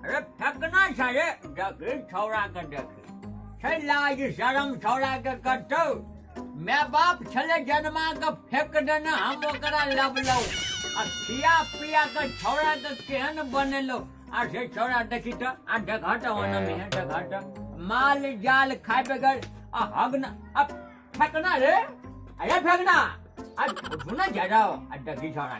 अरे फेकना छै रे, देखी छौड़ा के देखी छै लाज शरम छौड़ा के कतौ। My बाप छले जन्मा के फेक देने, हम ओकरा लबलौ आ खिया पिया के छौड़ा के केहन बनेलौ। आ से छौड़ा देखी त आ देखत ओना में है देखत माल जाल खाय बगैर आ हगना। आ फेकना रे, अरे फेकना आ सुना जाओ। आ देखी छौड़ा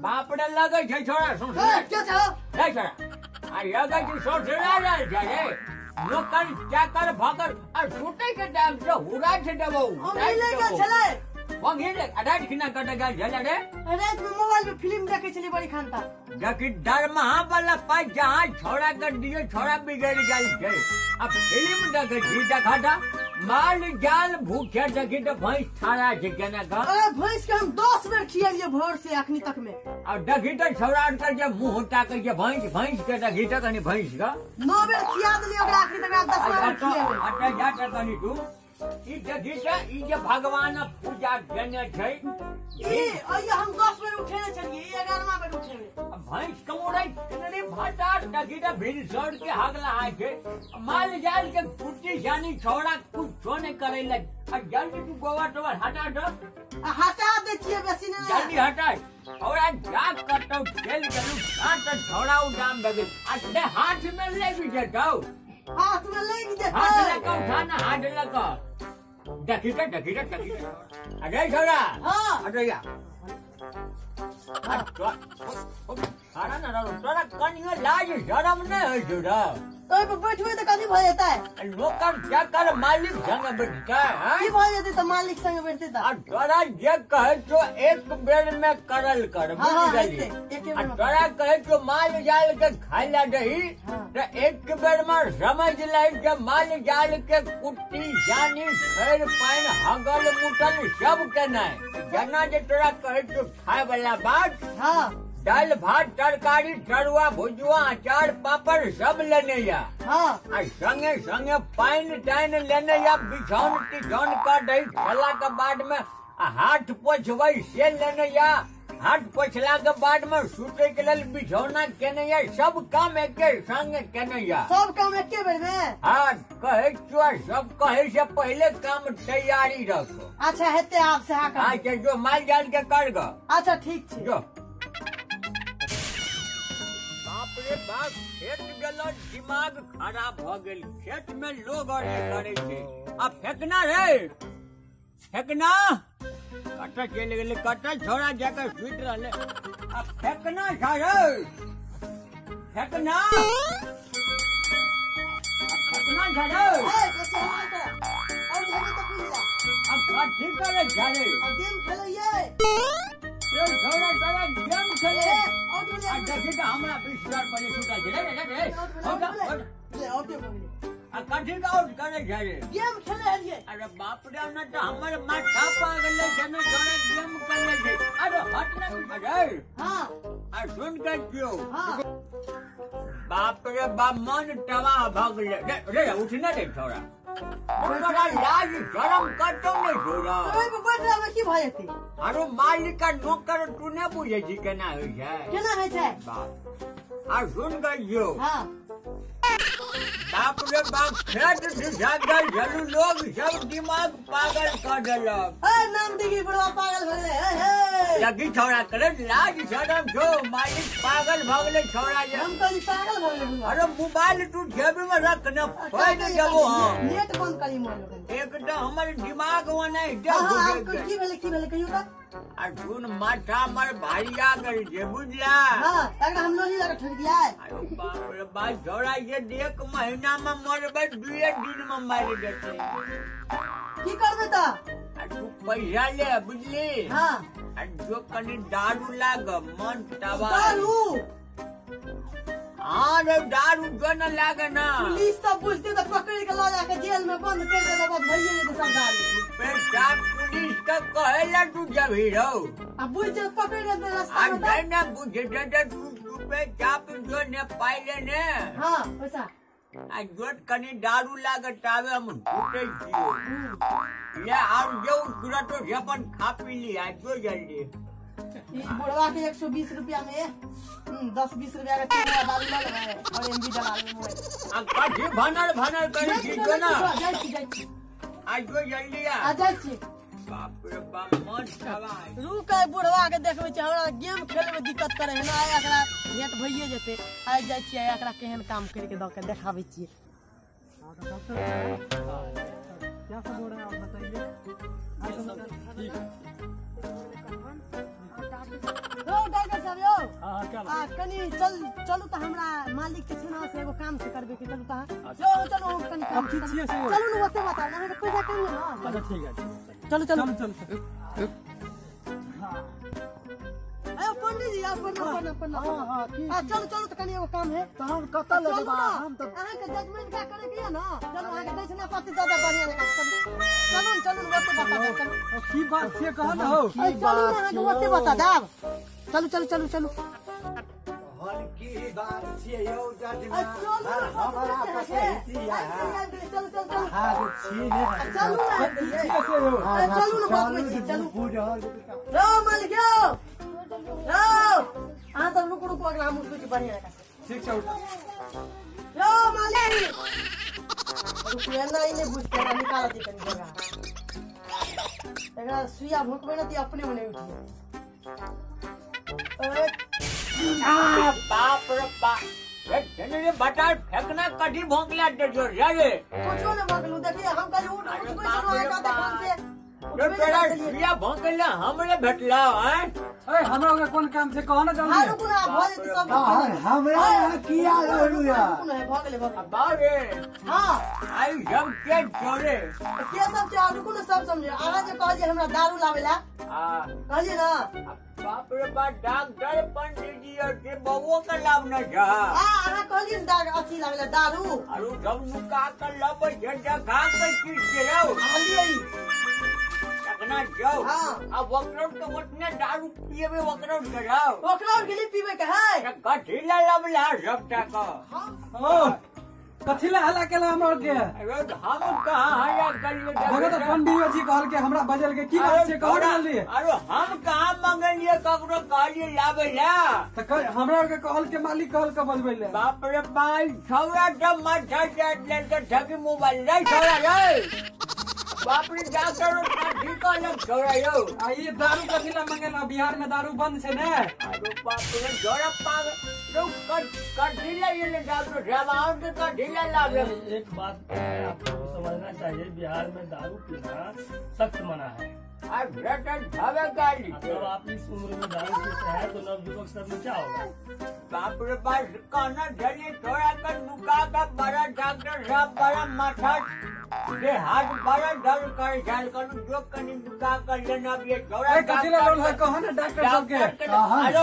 बाप रे लगे छै छौड़ा सुन के छौ रे छौड़ा आ लगे छै ससुरा रहल छै रे। नौकर चाकर भकर आ सुते के टाइम से हुरा छै देबौ। हम ले गेल छलै वंगी ले अडाट खिना कट गेल छलै रे। रात में मोबाइल में फिल्म देखे छली बड़ी खानता। जकि दरमाहा वाला पाई जहां छौड़ा कर दियो छौड़ा बिगड़ गेल छै। अब फिल्म देखे छी देखा माल जाल भूखे देखी त भैंस ठाड़ा छै केना का। अरे भैंस के हम 10 बेर खियलिए भोर से अखनी तक में। और देखी त छौड़ा कर जे मुंह ताके जे भैंस भैंस के देखी त कनी भैंस का 9 बेर खिया देलिए ओकरा अखनी तक 10 बेर खियेबै। अच्छा जा त कनी तू ई देखी त ई जे भगवान पूजा केने छै ई अइया हम 10 बेर उठेने छलिए, ई 11वां बेर उठेबे। भैंस कमोड़ै केने भाटा देखी त भीड़ सड़ के हगला आय छै। माल जाल के कुट्टी जानी छौड़ा कुछो नहीं करे लग। आ जल्दी तू गोवा तोवा हटा दो। आ हटा दे छिए बेसी ने जल्दी हटा। छौड़ा जा कतौ चल गेलू हाथ छौड़ा उडाम बगल आ ते हाथ में ले भी जेतौ। हाथ में ले भी जेतौ। हाथ लगा उठा ना हाथ लगा देखी त देखी त देखी। अरे छौड़ा हां अरे या सारा ना तोरा कनियो लाज शरम नहीं होइ छौ। ओइ पर बैठबै त कथी भऽ जेतै? नौकर चाकर मालिक संग बैठतै। की भऽ जेतै त मालिक संग बैठतै त? आ तोरा जे कहै छौ एक बेर में करल कर, बुझि गेली? आ तोरा कहै छौ माल जाल के खाय ला दही त एक बेर में समझ लै जे माल जाल के कुट्टी जानी खैर पानि हगल मुतल सब केनाइ। जेना जे तोरा कहै छौ खाय वाला बात, हां दाल भात तरकारी तरुआ भुजुआ अचार पापड़ सब लेने या। हाँ आ संगे संगे पानि तानि लेने या, बिछौन तिछौन कर दही खेला के बाद में आ हाथ पोछबै से लेने या, हाथ पोछला के बाद में सुते के लेल बिछौना केने या, सब काम एके संग केने या। सब काम एके बेर में? हाँ कहै छियौ सब कहै से पहिले काम तैयारी रखो। अच्छा हेतै आब से। हाँ अच्छा जो माल जाल के कर ग। अच्छा ठीक छै जो। बाप रे बाप खेत गेलो दिमाग खराब भ गेल। खेत में लोग और करे छै। आ फेकना रे फेकना कतऽ चलि गेलै? कतऽ छोड़ा जाके सुति रहलै। आ फेकना छै रे फेकना, फेकना छै रे। आ कथी करे छै रे? गेम खेलैयै रे छोड़ा तोरा गेम खेले। आ देखी त हमरा बिस्तर पर सुतल छै रे रे रे। आ कथी का आउट करे छै रे? गेम खेले हलिए। अरे बाप रे ना त हमर माथा पागल छै ने छोड़ा गेम खेले छै। अरे हट ना अरे। हां आ सुन के क्यों? हां बाप रे बाप मन तबाह भ गेलै रे रे। उठ ना रे छोड़ा, तोरा लाज शरम कतौ नहीं छोड़ा। ओइ पर बैठला की भऽ जेतै? अरे मालिक का नौकर तू ने बुझै छी केना होइ छै? केना होइ छै? बाप आ सुन के हां बाप रे बाप खेत दिशा गेल छलू लोग सब दिमाग पागल कर देलक। ए नाम दिगी बुढ़वा पागल भऽ गेलै। हे हे लगी छौड़ा करे लाज शरम छौ मालिक पागल भऽ गेलै छौड़ा जे। हम कहली पागल भऽ गेलै। अरे मोबाइल तू जेबी में रख ने फाटि देबो। हम नेट बंद करी मोबाइल। एकटा हमर दिमाग ओना हां की भेलै की भेलै कहियौ त? आ सुन माथा हमर भारिया गेल छै बुझला। हां तकरा हम लोही लगा ठोक दिया। अरे बाप रे बाप छौड़ा जे 1 महीना में मरबै 2 दिन में मारि देतै। की करबै त? आ तू पैसा ले बुझली। हां आ जो कनी दारू लाग मन तबाह। दारू? हाँ रे दारू जो न लागे ना पुलिस सब बुझते त पकड़ के ल जाके जेल में बंद कर देते, बस भइए जेतै सब दारू। पेशाब पुलिस के कहेला तू जबही रहो। आ बुझ जे पकड़ लेते रास्ता आ में नहीं ना बुझे ते तू पेशाब जो ने पाइले ने। हां पैसा आ जोत कनी दारू लागे ताबे हम टूटे छियो। ले आर जो तुरंत जे अपन खा पी ली आ जो जल्दी। ई बुढ़वा के 120 रुपया में 10-20 रुपया के तीन दारू ल लेबै और एमबी डला लेबै मोबाइल। आ कथी भनर भनर करै छी कोना? जाइ छी जाइ छी। आ जो जल्दी आ। आ जाइ छी। बाप रे बाप मन सवाल। रुक आइ बुढ़वा के देखबै छी हमरा गेम खेले में दिक्कत करे है ना, आइ एकरा भेंट भइए जेतै। आइ जाइ छी आइ एकरा केहन काम करि के दऽ के देखाबै छियै। डॉक्टर क्या सब हो रहा है आप बताइए। ठीक है। यौ डॉक्टर साहब यौ। हां क्या आ कनी चल चलू त हमरा मालिक के छै ना से एगो काम छै करबे के, चलू त यौ चलू हम कनी काम ठीक छियै से चलू न ओते बताउ अहाँ के पैसा कम ना। अच्छा ठीक है चलू चलू चल चल। हां अयो पंडित जी आप प्रणाम प्रणाम। हां हां की आ चलू चलू त कनी एगो काम है। त हम कत ले जेबा? हम त अहाँ के जजमेंट का करे के है ना। चलू अहाँ के दक्षिणा पाती ज्यादा बढ़िया लगा। चलू चलू चलू ओते बता दे चलू। की बात छै कह न हो? की बात अहाँ के ओते बता देब। चलू चलू चलू चलू। हन की बात छियै यौ जजमान? हमरा कहितिया चलू चलू चलू। हां छी ने चलू ना चलू ना बतबै छी चलू। रौ मालिक यौ रौ अहाँ सब रुकू रुकू अगला हम उठबै छी बढ़िया जकाँ से। ठीक छै उठ। रौ मालिक रुकू एना ई नहि बुझतै एकरा निकालऽ दिअ कनी जगह। एकरा सुइया भोंकबै ने तऽ अपने मने उठि जायत। बाप रे बाप रे बटा फेकना कथी भोंकला दे जो रे? कुछो ने भोंकलू देखिए हम कहली उठ उठबै छलहुँ अहाँके देखन से। तोरा सुइया भोंकला हमरे भेटला। आँय ए हमरा के कोन काम छै कह न जल्दी। हां रुकू ना भ जेतै सब। हमरा किया रहलू या? रुकू ना भ गेलै भ गेलै। बाप रे हां आई हम के जोरे के सब छै? रुकू ना सब समझे। अहाँ जे कहलियै हमरा दारू लाबै ला हां कहलियै ना। बाप रे बाप डॉक्टर पंडित जी और के बउओ के लाभ न जा। हां अहाँ कहलियै ने दारू अथी लाबै ला दारू। अरु सब नुका के लबै जे देखा के चीज के रौ। कहलियै तखना जाओ। हां आ वकरोट के ओतने दारू पिएबे वकरोट के जाओ। वकरोट के लिए पीबे के है? कथी ला लबला सबटा के। ओ कथी ला हल्ला केला हमरा के? अरे हम कहाँ हल्ला करिए? देखो त पंडित जी कहल के हमरा बजल के की बात छै कहू जल्दी। अरे हम कहाँ मंगलिए ककरो कहलिए लाबै ला? त हमरा के कहल के मालिक कहल के बजबै ले। बाप रे बाप छौरा त माथा चाट लेल के ठगी मोबाइल रे छौरा रे। बाप रे डॉक्टर कथी कहलक छौरा यौ? आ ई दारू कथी ला मंगेला? बिहार में दारू बंद छै ने। अरे बाप रे जोरा पागल कथी ला ये डॉक्टर साहब आउन के कथी ला लागे? एक बात आपको समझना चाहिए, बिहार में दारू पीना सख्त मना है। जब आप इस उम्र में दारू पीते हैं तो नवयुवक सब में क्या होगा? बाप रे बाप कहना जल्दी थोड़ा कर नुका का बड़ा डॉक्टर साहब बड़ा माथा के हाथ बड़ा दर्द कर जाल कर जो कनी नुका कर लेना ये थोड़ा। कथी ला लोल है कहो ना डॉक्टर साहब के?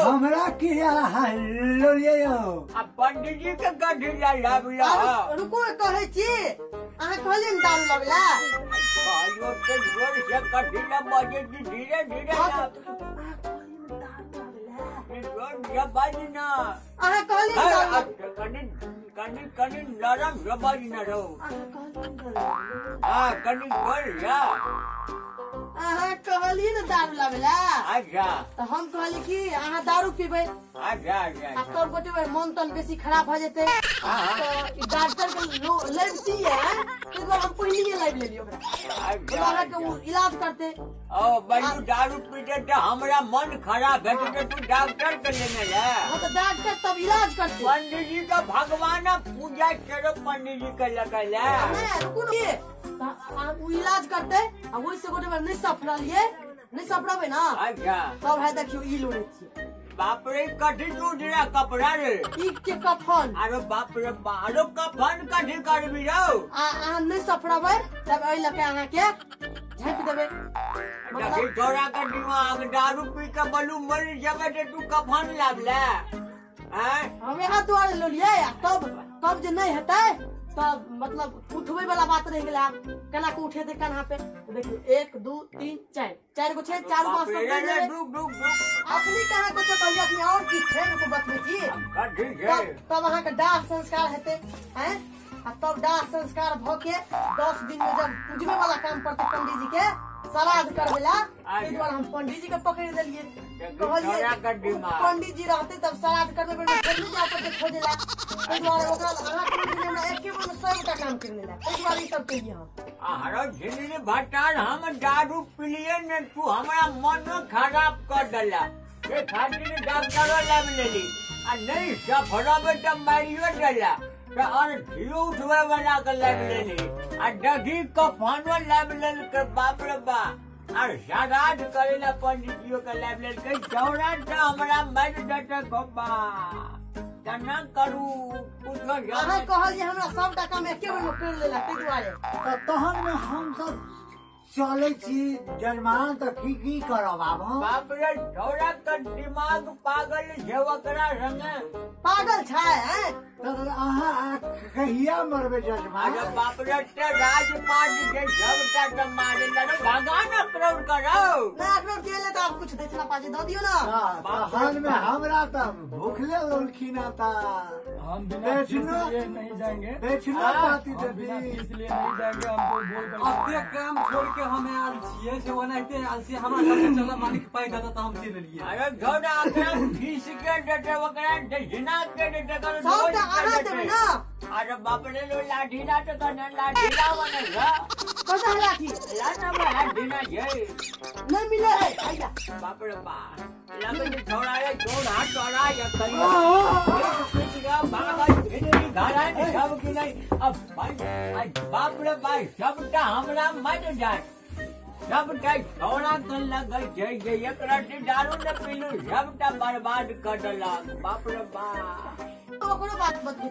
हमरा की लोलिए यौ? आ पंडित जी के कथी ला लाबला? रुकू कहै छी अहाँ कहलियै ने दारू लाबला। कहलियो के जोर से कथी ला बजे छी धीरे धीरे बाजी ना। अहाँ कहलियै दारू कनी कनी कनी नरम से बाजी ना रहो। हां कनी बोल जा। अहाँ कहलियै ने दारू लाबला। अच्छा त हम कहलियै कि अहाँ दारू पीबै। अच्छा अच्छा आ तब गोटे मन तन बेसी खराब भ जेतै त डॉक्टर के लैबतियै ताहि दुआरे हम पहिलिये लाबि लेलियै ओकरा। अच्छा अहाँके ओ इलाज करतै। ओ बड़ी दारू पीते त हमरा मन खराब हेतै तू डॉक्टर के लेने ले। हां त डॉक्टर तब इलाज करतै। पंडित जी का भगवान पूजा करो पंडित जी के लगैला। नहीं रुकू ने ओ इलाज करतै आ ओहि से गोटे बेर नहि सफरलियै नहि सफरबै ना। अच्छा तब है देखियौ ई लोड़ै छियै। बाप रे कथी टूट कपड़ा रे? ई के कफन। अरे बाप रे बाप अरे कफन कथी करबी रौ? आ अहाँ नहि सफरबै तब एहि लऽ के अहाँके झाँपि देबै। देखी तोरा के दिमाग दारू पी के बलू मर जेबै त तू कफन लाबले। आँय हम यहाँ दुआरे लोलियै आ तब तब जे नहि हेतै तब मतलब उठबै वाला बात रहि गेलै। आब केना के उठेतै कन्हा पे? देखियौ 1 2 3 4 चारि गो छै चारू बाँस पर देबै। रुक रुक रुक अखनी कहाँ कुछो कहलियै अखनी और किछु छै रुकू बतबै छी। कथी छै? तब अहाँके दाह संस्कार हेतै। आँय आ तब दाह संस्कार भ के 10 दिन में जब पूजबे वाला काम पड़तै पंडित जी के श्राद्ध करबै ला, ताहि दुआरे हम पंडित जी के पकड़ि देलियै। कहलिए पंडित जी रहते तब श्राद्ध करबे बेर में फेर जा पड़ते खोजेला, ताहि दुआरे ओकरा अहाँ कहलिए हमरा एके बेर में 100 टा काम कर लेला, ताहि दुआरे ई सब केलिए हम। हरो झिल्ली भटार हम दारू पिलिए ने तू हमरा मनो खराब कर देला, से खातिर डॉक्टरो लाबि लेली आ नहीं सफरबे त मारियो देला, त और धियो उठबै वाला के लाबि लेली आ दही कफनो लाबि लेलकै, बाप रे बा। आ श्राद्ध करेला पंडितियो के लाबि लेलकै, चौरा त हमरा मारि देतै गप्पा, तना करू कुछो। अहाँ कहलिए हमरा सबटा काम एके बेर में कर लेला ताहि दुआरे। तऽ तहन मे हमसब चलै छी जजमान, तऽ की की करब आब हम? बाप रे छौड़ा के दिमाग पागल छै ओकरा संगे। पागल छै हैं? तऽ अहाँ कहिया मरबै जजमान? अरे बाप रे ते राजपाट छै सबटा तऽ मारे लड़ो भगवान अकरौर करौ ना, अकरौर के ले तऽ आब कुछ दक्षिणा पाजी दऽ दियौ ना। तहन मे हमरा तऽ भूखले लोलखिन तऽ हम बिना फीस लिए नहीं जाएंगे, दक्षिणा पाती हम बिना फीस लिए नहीं जाएंगे, हमको बोल कर अते काम छोड़ के हम आयल छियै से ओनाहिते आयल छियै, हमरा सबके चल मालिक पाइ दऽ तऽ हम चलि एलियै। अरे छौड़ा ओकरा फीस के देतै, ओकरा दक्षिणा के देतै, सबटा अहाँ देबै ना। अरे बाप रे लो लाठी ला तो कने लाठी लाव ने गा, कतऽ है लाठी? लाना में लाठी ना छै नहीं मिले है भैया। बाप रे बा लगन छौड़ा रे छोड़ा तोरा या कहियो बाबा भिनरी घरा ने सब की नहीं अब भाई बाप रे भाई सबटा हमरा मर जाए, सबटा छौड़ा के लगै छै जे एकरा दारू ने पीलू सबटा बर्बाद कर देलक, बाप रे बा। ओकरो बात बतबै।